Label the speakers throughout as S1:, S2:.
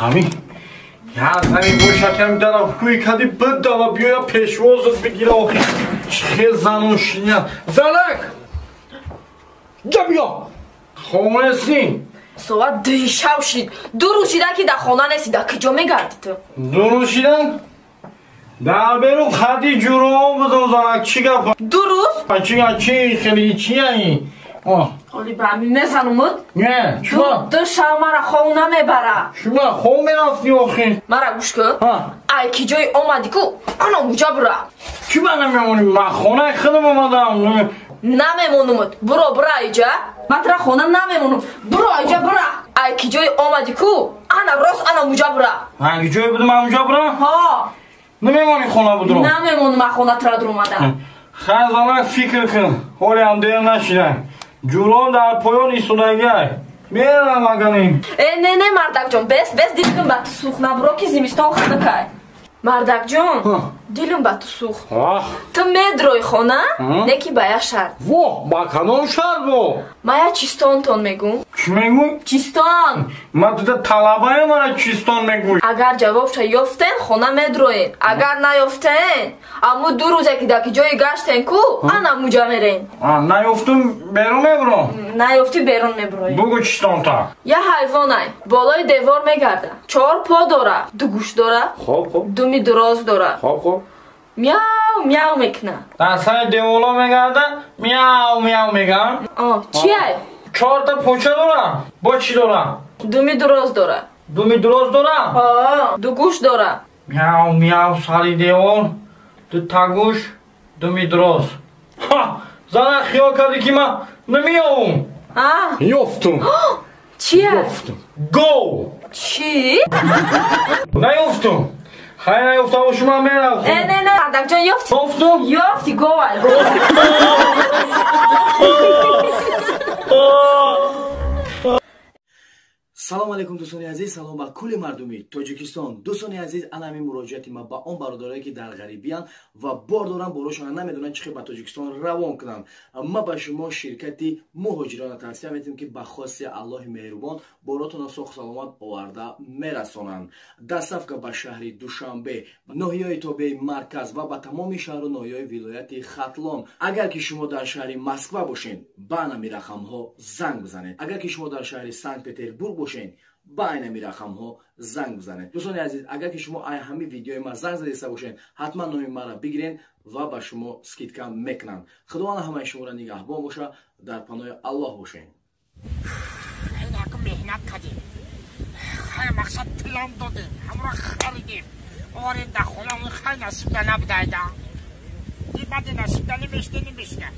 S1: Ҳамин як зани бошакам дара ҳуй кади бидава биёя пешвозат бигира охи. Чӣ зану шиня. Занак! Ҷа биё. Хонеси?
S2: Соат дуи шав шид. Ду рӯз шида ки дар хона нести, дар куҷо мегардӣ ту?
S1: Ду рӯз шида? Дар берун хади ҷуроон будам занак, чӣ гап?
S2: Ду рӯз?
S1: Чӣ чӣ хеле чия?
S2: Оли ба ҳамин мезанумуд?
S1: Не, чума?
S2: Ду шав мара хов намебара.
S1: Чума хов мерафти охи?
S2: Мара гӯш кун. Ай ки ҷои омадӣ ку, ана муҷа бура.
S1: Чума намемонӣ? Ман хонаи худам омадам.
S2: Намемонумуд. Буро, бура иҷа. Ман тура хона намемонум. Буро иҷа, бура. Ай ки ҷои омадӣ ку, ана рост ана муҷа бура.
S1: Ай ки ҷои будум ана муҷа бура?
S2: Ҳо.
S1: Намемонӣ хона будро?
S2: Намемонум, ман хона тура дуромадам.
S1: Хай занак фикр кун. Ҳоле ҳам дер нашида. Ҷурон дар поён истодагиай. Мерам аганим.
S2: Э, не, не, мардакҷон, бес, бес, дилум ба ту сӯхт. Набуро ки зимистон хунукай. Мардакҷон, дилум ба ту сӯхт. Ту медрои хона, не ки ба як шарт.
S1: Во, ба кадом шарт бо?
S2: Ман як чистонтон мегӯм.
S1: Чӣ мегӯй?
S2: Чистон.
S1: Ман туда талабаям, мара чистон мегӯй.
S2: Агар ҷавобша ёфтен, хона медроен. Агар наёфтен, аммо ду рӯзе ки дар ки ҷое гаштен ку, ана муҷа мерен.
S1: Наёфтум берун мебурам?
S2: Наёфтӣ берун мебуроем.
S1: Бугӯ чистонта.
S2: Як ҳайвонай болои девор мегарда. Чор по дора, ду гӯш дора.
S1: Хоб, хоб.
S2: Думи дуроз дора.
S1: Хоб, хоб.
S2: Мяу, мяу мекуна.
S1: Дар сари деволо мегарда, мяу, мяу меган.
S2: Чиай?
S1: Чорта поча дора? Бо чӣ дора?
S2: Думи дуроз дора.
S1: Думи дуроз дора?
S2: Ҳо, ду гӯш дора.
S1: Мяу, мяу сари девор, ду та гӯш, думи дуроз. Ҳа, зана хиёл кардӣ ки ман намеёвум. Ёфтум.
S2: Чия?
S1: Ёфтум. Гов.
S2: Чӣ?
S1: Наёфтум. Хай наёфта бошум, ман мерам.
S2: Э, не, не, мардакҷон, ёфтӣ.
S1: Ёфтум?
S2: Ёфтӣ, говай.
S3: Салом алейкум, дӯстони азиз, салом ба кулли мардуми Тоҷикистон. Дӯстони азиз, ана ҳамин муроҷиати ман ба он бародарое ки дар ғарибиянд ва бор доранд, борошона намедонанд чӣ хел ба Тоҷикистон равон кунанд. Ма ба шумо ширкати муҳоҷирона тавсия метиҳем ки ба хости Аллоҳи меҳрубон боротонро соху саломат оварда мерасонанд. Доставка ба шаҳри Душанбе, ноҳияи тобеи марказ ва ба тамоми шаҳру ноҳияҳои вилояти Хатлон. Агар ки шумо дар шаҳри Москва бошед, ба анами рақамҳо занг бизанед. Агар ки шумо дар шаҳри Санкт-Петербург бошед, ба айнами рақамҳо занг бизанед. Дӯстони азиз, агар ки шумо ай ҳамин видеои ман занг задиста бошед, ҳатман номи маро бигиред ва ба шумо скидка мекунанд. Худованд ҳамаи шуморо нигаҳбон боша, дар паноҳи Аллоҳ бошед.
S4: Меҳнат кардем, хай мақсад план додем, ҳамро харидем, орем дар хонамон, хай насибда набудайда. Баъди насибда намешда, намешда.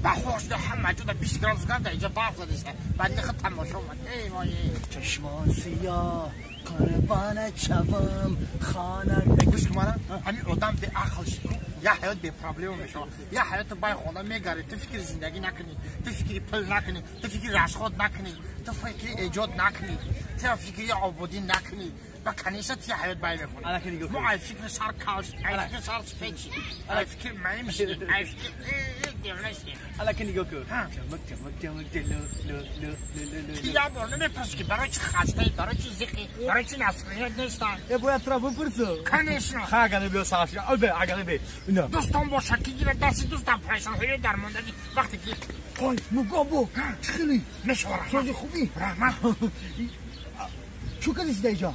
S4: Баҳор шуда ҳама ҷода 20 градус гарда, инҷа барф задиста. Баъд нихи тамошо омад. Эй вой!
S5: Чашмон сиёҳ, қурбона чавам, хона.
S4: Гӯш кун мана, ҳамин одам беақл шуд, як ҳаёт бепроблема мешавад. Як ҳаёт ту бай хона мегарӣ, ту фикри зиндагӣ накунӣ, ту фикри пул накунӣ, ту фикри расход накунӣ, ту фикри эҷод накунӣ, ту фикри ободӣ накунӣ. Ба конечно ти ҳаёт бай мехонӣ. Мо ай фикри сар калш, ай фикри сар сфед шид, ай фикри маим шид, ай фикри девона шид.
S5: Алаки нигоҳ кун. Чамак, чамак, чамак, ло, ло, ло, ло, ло.
S4: Ти як бор намепурсӣ ки барои чӣ хастаӣ, барои чӣ зиқӣ, барои чӣ насрият нестан.
S5: Э, бояд тура бипурсам.
S4: Конечно.
S5: Ха, агар биё сар шуд. Ой, агар бе.
S4: Дӯстон боша ки гирад дасти дӯстам парешонҳои дармондагӣ вақте ки
S5: Ой, мугобо, чӣ хелӣ?
S4: Мешавад, раҳмат.
S5: Сози хубӣ?
S4: Раҳмат.
S5: Чӣ кардӣ дар инҷо?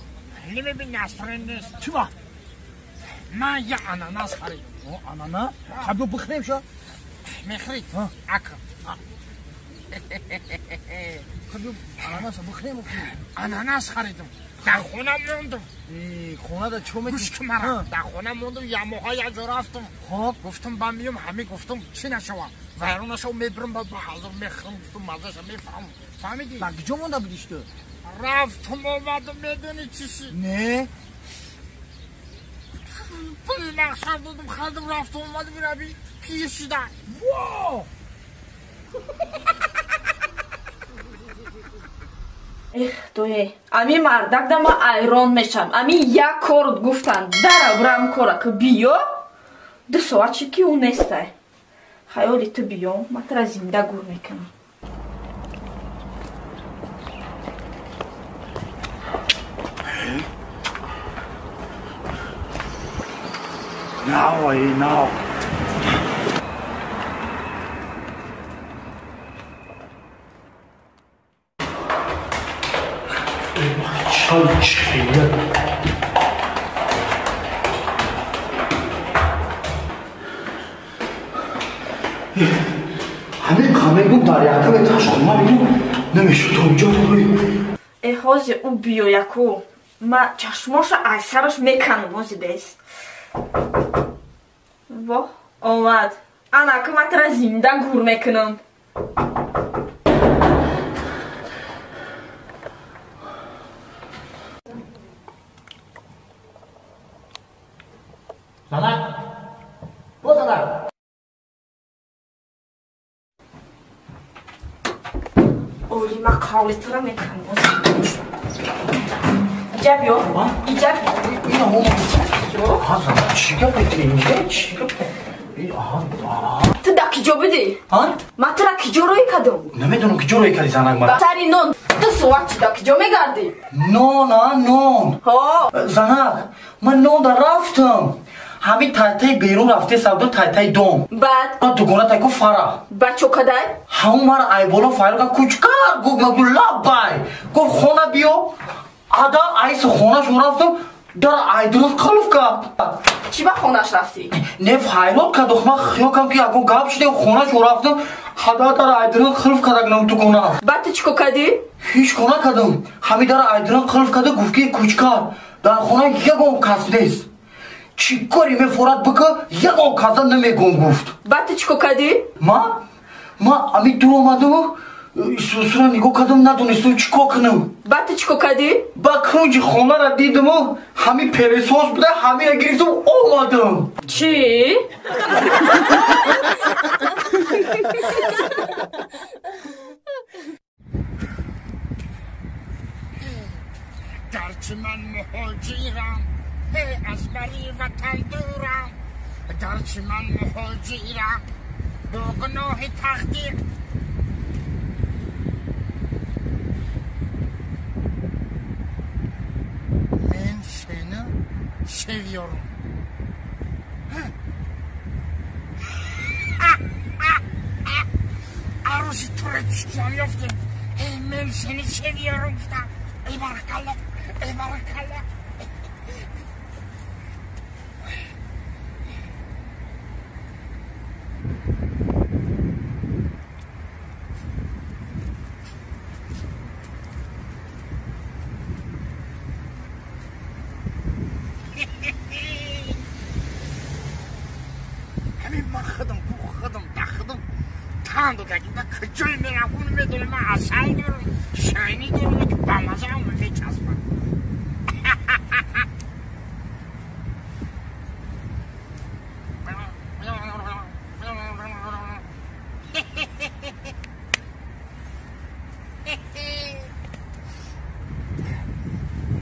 S4: Намебинӣ настроен нест.
S5: Чӣ вақт?
S4: Ман як ананас харидам.
S5: Ананас? Ха, биё бихӯрем ша.
S4: Мехӯрӣ? Ака.
S5: Ха, биё ананаса бихӯрем.
S4: Ананас харидам. Дар хона мондам.
S5: Хона дар чӣ мекунӣ?
S4: Гӯш кун мара. Дар хона мондам, як моҳа як ҷо рафтам.
S5: Хоб.
S4: Гуфтам ба миём, ҳамин гуфтам чӣ нашавад. Вайрон нашавад, мебирам ба ҳазор мехӯрам, гуфтам маззаша мефаҳмам. Фаҳмидӣ?
S5: Дар куҷо монда будиш ту?
S4: Рафтам омадам, медонӣ чӣ шид?
S5: Не.
S4: Пули нақша додам, харидам, рафтам омадам, раби пир шида.
S5: Во!
S2: Эх, дое, ами мардак да ма айрон мешам. Ами як кор гуфтан, дара бурам кора ки биё, ду соат шид ки ӯ нестай. Хаёли ту биём, ман тура зинда гур мекунам.
S1: Нав, ай, нав. Чал чихия. Ҳамин қамегум дар якам этаж хона мегум намешуд то ҷо рӯй.
S2: Э ҳози ӯ биёяку. Ма чашмоша ай сараш меканам ҳози бес. Во, омад. Анаку ма тра зинда гур мекунам.
S4: Занак! Бо занак!
S2: Оли, ма қавли тура мекунам. Иҷа биё. Иҷа биё.
S1: Чӣ гап метунӣ? Чӣ гап?
S2: Ту да киҷо будӣ? Ма тура киҷо рӯй кардам?
S1: Намедонам киҷо рӯй кардӣ, занак ман.
S2: Ба сари нон ду соат чӣ да киҷо мегардӣ?
S1: Нон, а, нон.
S2: Ҳо.
S1: Занак, ман нон да рафтам. Ҳамин тайтаи берун рафте савдо тайтаи дом.
S2: Баъд?
S1: Баъд дугона тайку фара.
S2: Баъд чо кадай?
S1: Ҳамун мара айболо файро кард, кучкар гуфт, ма гуфт лаббай. Гуфт хона биё. Ада айси хонашон рафтам, дар айдурус қулф кард.
S2: Чӣ ба хонаш рафтӣ?
S1: Не, файрод кард, ман хиёл кардам ки ягон гап шуд, хонашон рафтам, ҳада дар айдурус қулф кард нам дугона.
S2: Баъд ту чӣ кор кардӣ?
S1: Ҳеҷ кор накардам. Ҳамин дар айдурус қулф кард, гуфт ки кучкар, дар хона ягон кас нест. Чӣ кори мефорад бика, ягон каса намегум гуфт.
S2: Баъд ту чӣ кор кардӣ?
S1: Ма? Ма ами дур омадаму сусура нигоҳ кардам, надонистам чӣ кор кунам.
S2: Баъд ту чӣ кор кардӣ?
S1: Ба кунҷи хонара дидаму ҳамин пелесос буда, ҳамина гирифтам омадам.
S2: Чӣ?
S4: Гарчи ман муҳоҷирам, аз бари ватан дурам, гарчи ман муҳоҷирам, бо гуноҳи тақдир. Men seni seviyorum. Arusi турецкиам ёфтем. Men seni seviyorum гуфтам. Эй баракалло, эй баракалло. Ҳамин ман худам ку худам да худам тан додагида куҷое меравам намедонам. Ман асал дорам, шайни дорам, ки ба мазаам мечаспад.